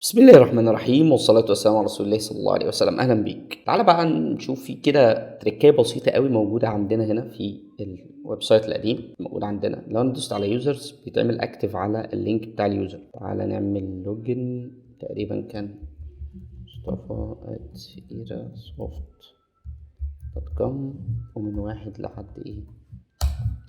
بسم الله الرحمن الرحيم، والصلاة والسلام على رسول الله صلى الله عليه وسلم. أهلا بيك. تعالى بقى نشوف في كده تريكاية بسيطة قوي موجودة عندنا هنا في ال website القديم موجود عندنا. لو انا دوست على users بيتعمل active على ال link بتاع ال user. تعالى نعمل login، تقريبا كان مصطفى@soft.com، ومن 1 لحد ايه؟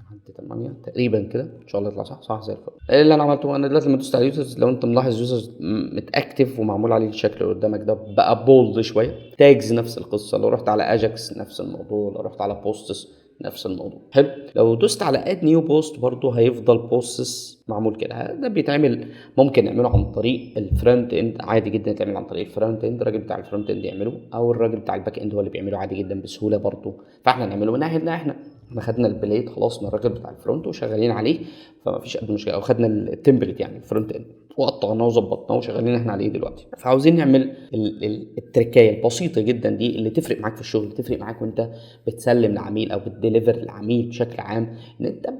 لحد 8 تقريبا كده، ان شاء الله يطلع صح. صح زي الفل. ايه اللي انا عملته انا دلوقتي؟ لما دوست على users، لو انت ملاحظ users متاكتف ومعمول عليه الشكل اللي قدامك ده، بقى bold شويه. tags نفس القصه، لو رحت على Ajax نفس الموضوع، لو رحت على posts نفس الموضوع. حلو. لو دوست على add new post برضو هيفضل posts معمول كده. ده بيتعمل، ممكن نعمله عن طريق ال front end عادي جدا، يتعمل عن طريق ال front end، الراجل بتاع ال front end يعمله، او الراجل بتاع ال back end هو اللي بيعمله عادي جدا بسهولة برضو. فاحنا نعمله من ناحيتنا احنا، احنا خدنا ال blade خلاص من الراجل بتاع ال front وشغالين عليه، فما فيش ادنى مشكله، او خدنا ال template يعني ال front end وقطعناه وظبطناه وشغالين احنا عليه دلوقتي. فعاوزين نعمل التركايه البسيطة جدا دي اللي تفرق معاك في الشغل، تفرق معاك وانت بتسلم لعميل او بت deliver لعميل بشكل عام، ان انت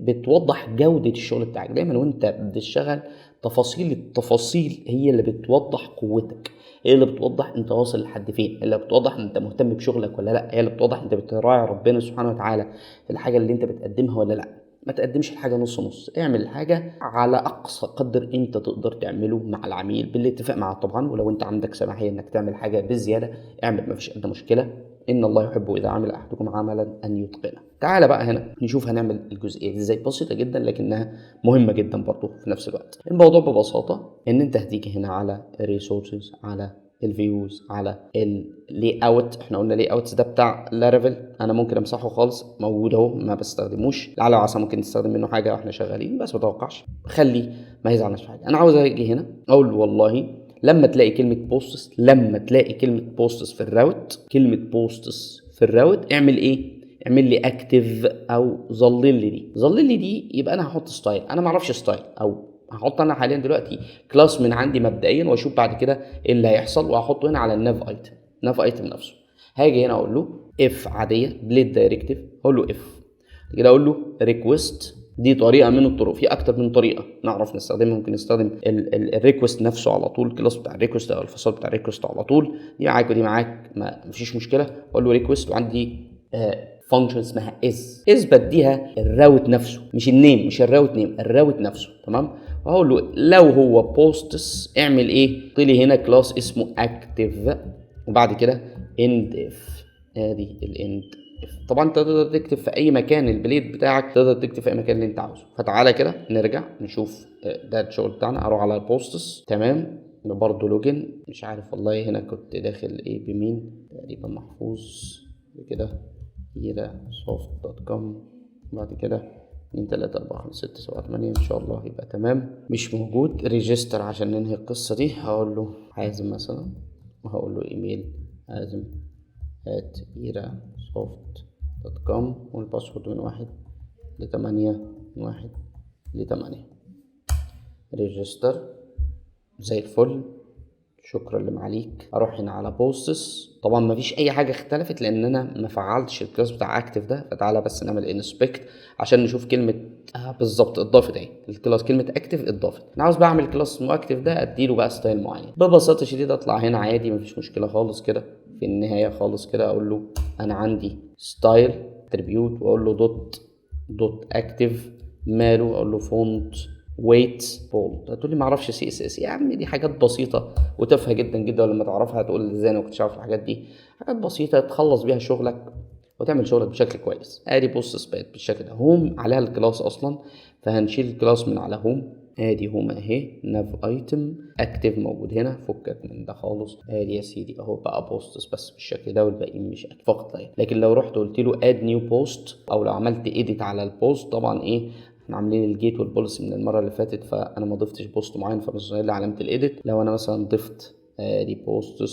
بتوضح جوده الشغل بتاعك دايما وانت بتشتغل. تفاصيل التفاصيل هي اللي بتوضح قوتك، هي اللي بتوضح انت واصل لحد فين، هي اللي بتوضح انت مهتم بشغلك ولا لا، هي اللي بتوضح انت بتراعي ربنا سبحانه وتعالى في الحاجة اللي انت بتقدمها ولا لا. ما تقدمش الحاجة نص نص، اعمل الحاجة على اقصى قدر انت تقدر تعمله مع العميل بالاتفاق معاه طبعا، ولو انت عندك سماحيه انك تعمل حاجة بزيادة اعمل، ما فيش ادنى مشكله. ان الله يحب اذا عمل احدكم عملا ان يتقنه. تعال بقى هنا نشوف هنعمل الجزئية دي ازاي. بسيطة جدا لكنها مهمة جدا برضو في نفس الوقت. الموضوع ببساطة ان انت هتيجي هنا على ال resources، على ال views، على ال layout. احنا قلنا layouts ده بتاع Laravel، انا ممكن امسحه خالص، موجود اهو ما بستخدموش، لعل وعسى ممكن نستخدم منه حاجة واحنا شغالين، بس ما اتوقعش، خلي ما يزعلناش في حاجه. انا عاوز اجي هنا اقول والله لما تلاقي كلمة posts، لما تلاقي كلمة posts في ال route، كلمة posts في ال route، اعمل ايه؟ اعمل لي active او ظلل لي دي، ظلل لي دي. يبقى انا هحط style، انا ما اعرفش style، او هحط انا حاليا دلوقتي class من عندي مبدئيا واشوف بعد كده ايه اللي هيحصل، وهحطه هنا على ال nav item، nav item نفسه. هاجي هنا اقول له if عاديه، blade directive، اقول له if كده، اقول له request. دي طريقه من الطرق، في اكتر من طريقه نعرف نستخدمها. ممكن نستخدم ال request نفسه على طول، ال class بتاع ال request او الفصل بتاع ال request على طول، دي معاك ودي معاك، ما مفيش مشكله. اقول له request وعندي function اسمها is، is بديها ال route نفسه، مش ال name، مش ال route name، ال route نفسه، تمام. وهقول له لو هو posts اعمل ايه؟ حط لي هنا class اسمه active، وبعد كده end if. ادي ال end if. طبعا انت تقدر تكتب في اي مكان ال blade بتاعك، تقدر تكتب في اي مكان اللي انت عاوزه. فتعالى كده نرجع نشوف ده الشغل بتاعنا. اروح على ال posts، تمام، برضه login. مش عارف والله هنا كنت داخل ايه بمين، تقريبا محفوظ كده soft.com، بعد كده 2 3 4 5 6 7 8، ان شاء الله يبقى تمام. مش موجود. register عشان ننهي القصة دي. هقول له حازم مثلا، وهقول له ايميل حازم@soft.com، وال password من 1 ل8، من 1 ل8. register زي الفل، شكرا لمعاليك. اروح هنا على posts، طبعا مفيش اي حاجة اختلفت لان انا ما فعلتش ال class بتاع active ده. فتعالى بس نعمل inspect عشان نشوف كلمة بالظبط اتضافت اهي، ال class كلمة active اتضافت. انا عاوز بقى اعمل class اسمه active ده، اديله بقى style معين. ببساطة شديدة اطلع هنا عادي، مفيش مشكلة خالص كده، في النهاية خالص كده اقول له انا عندي style attribute، واقول له dot dot active ماله؟ اقول له font weight bold. هتقول لي ما اعرفش CSS. يا عم دي حاجات بسيطة وتافهه جدا جدا، ولما تعرفها هتقول ازاي انا ما كنتش عارف الحاجات دي. حاجات بسيطة تخلص بيها شغلك وتعمل شغلك بشكل كويس. ادي posts بقت بالشكل ده، home عليها ال class اصلا، فهنشيل ال class من على home. ادي home اهي، nav item active موجود هنا، فكك من ده خالص. ادي يا سيدي اهو بقى posts بس بالشكل ده، والباقيين مش active فقط لا. لكن لو رحت قلت له add new post، او لو عملت edit على ال post، طبعا ايه، احنا عاملين ال gate وال policy من المرة اللي فاتت، فانا ما ضفتش post معين، فمش ظاهر لي علامة ال edit. لو انا مثلا ضفت ادي posts،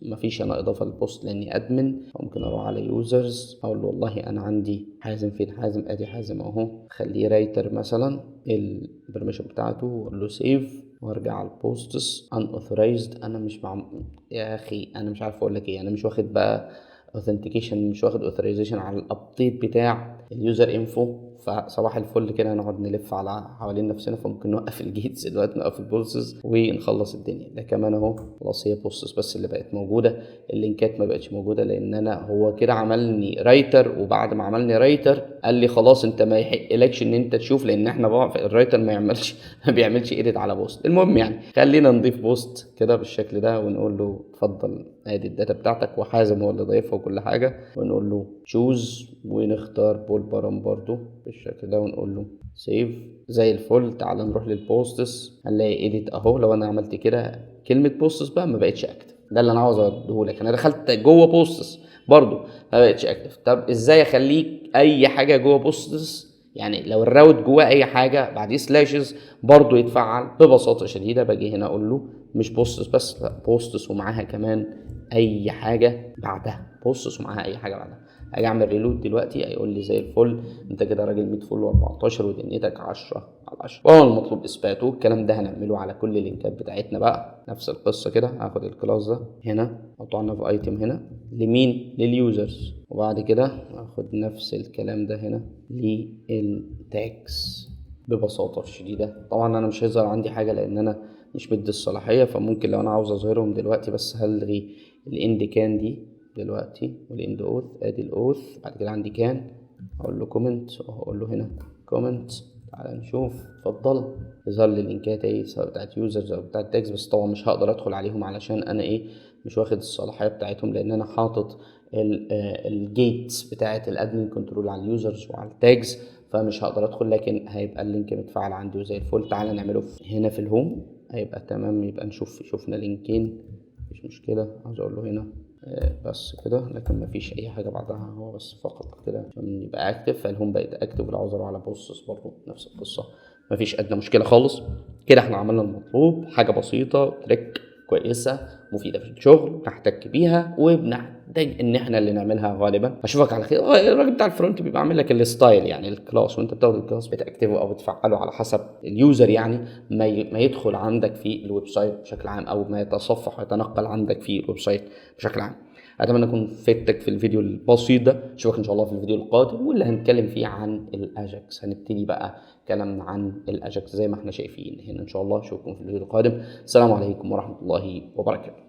مفيش انا اضافه لل post لاني admin. ممكن اروح على users، اقول له والله انا عندي حازم. فين حازم؟ ادي حازم اهو، خليه writer مثلا ال permission بتاعته، واقول له save، وارجع على ال posts. unauthorized، انا مش مع يا اخي انا مش عارف اقول لك ايه، انا مش واخد بقى authentication، مش واخد authorization على ال update بتاع ال user info. فصباح الفل كده هنقعد نلف على حوالين نفسنا، فممكن نوقف ال gates دلوقتي، نوقف ال posts ونخلص الدنيا. ده كمان اهو خلاص، هي posts بس اللي بقت موجوده، اللينكات ما بقتش موجوده، لان انا هو كده عملني writer، وبعد ما عملني writer قال لي خلاص انت ما يحقلكش ان انت تشوف، لان احنا بقى ال writer ما بيعملش edit على post. المهم يعني خلينا نضيف post كده بالشكل ده ونقول له اتفضل ادي ال data بتاعتك، وحازم هو اللي ضايفها وكل حاجه، ونقول له choose ونختار bool param برضو بالشكل ده ونقول له save زي الفل. تعال نروح لل posts، هنلاقي edit اهو. لو انا عملت كده كلمة posts بقى ما بقتش active، ده اللي انا عاوز اوريهولك. انا دخلت جوه posts برضو ما بقتش active. طب ازاي اخليك اي حاجة جوه posts، يعني لو ال route جواه اي حاجة بعديه slashes برضو يتفعل؟ ببساطة شديدة باجي هنا اقول له مش posts بس، لا، posts ومعاها كمان اي حاجة بعدها، posts ومعاها اي حاجة بعدها. اجي اعمل reload دلوقتي هيقول لي زي الفل، انت كده راجل 100 فل و14 ودنيتك 10 على 10. وهو المطلوب اثباته. الكلام ده هنعمله على كل اللينكات بتاعتنا بقى، نفس القصة كده. هاخد ال class ده هنا احطه على nav item هنا لمين؟ لل users، وبعد كده هاخد نفس الكلام ده هنا لل tags ببساطة شديده. طبعا انا مش هيظهر عندي حاجة لان انا مش مدي الصلاحيه، فممكن لو انا عاوز اظهرهم دلوقتي بس هلغي ال end can دي دلوقتي وال end auth. ادي ال auth، بعد كده عندي can، هقول له comment وهقول له هنا comment. تعالى نشوف، اتفضل يظهر لي اللينكات اهي سواء بتاعت users او بتاعت tags، بس طبعا مش هقدر ادخل عليهم علشان انا ايه مش واخد الصلاحية بتاعتهم، لان انا حاطط ال gates بتاعت ال admin control على ال users وعلى ال tags، فمش هقدر ادخل، لكن هيبقى ال link متفعل عندي وزي الفل. تعالى نعمله هنا في ال home هيبقى تمام. يبقى نشوف، شفنا لينكين مفيش مشكلة. عاوز اقول له هنا بس كده، لكن مفيش اي حاجة بعدها، هو بس فقط كده عشان يبقى active. فال home بقت active، ولو عاوز اروح على posts برضه نفس القصة، مفيش ادنى مشكلة خالص. كده احنا عملنا المطلوب، حاجة بسيطة، trick كويسة مفيدة في الشغل نحتك بيها وبنحتاج ان احنا اللي نعملها غالبا. اشوفك على خير. الراجل بتاع ال front بيبقى عامل لك ال style يعني ال class، وانت بتاخد ال class بتاكتفه او بتفعله على حسب ال user، يعني ما يدخل عندك في ال website بشكل عام او ما يتصفح ويتنقل عندك في ال website بشكل عام. اتمنى اكون فدتك في الفيديو البسيط ده. اشوفك ان شاء الله في الفيديو القادم واللي هنتكلم فيه عن ال Ajax. هنبتدي بقى كلامنا عن ال Ajax زي ما احنا شايفين هنا ان شاء الله. اشوفكم في الفيديو القادم. السلام عليكم ورحمة الله وبركاته.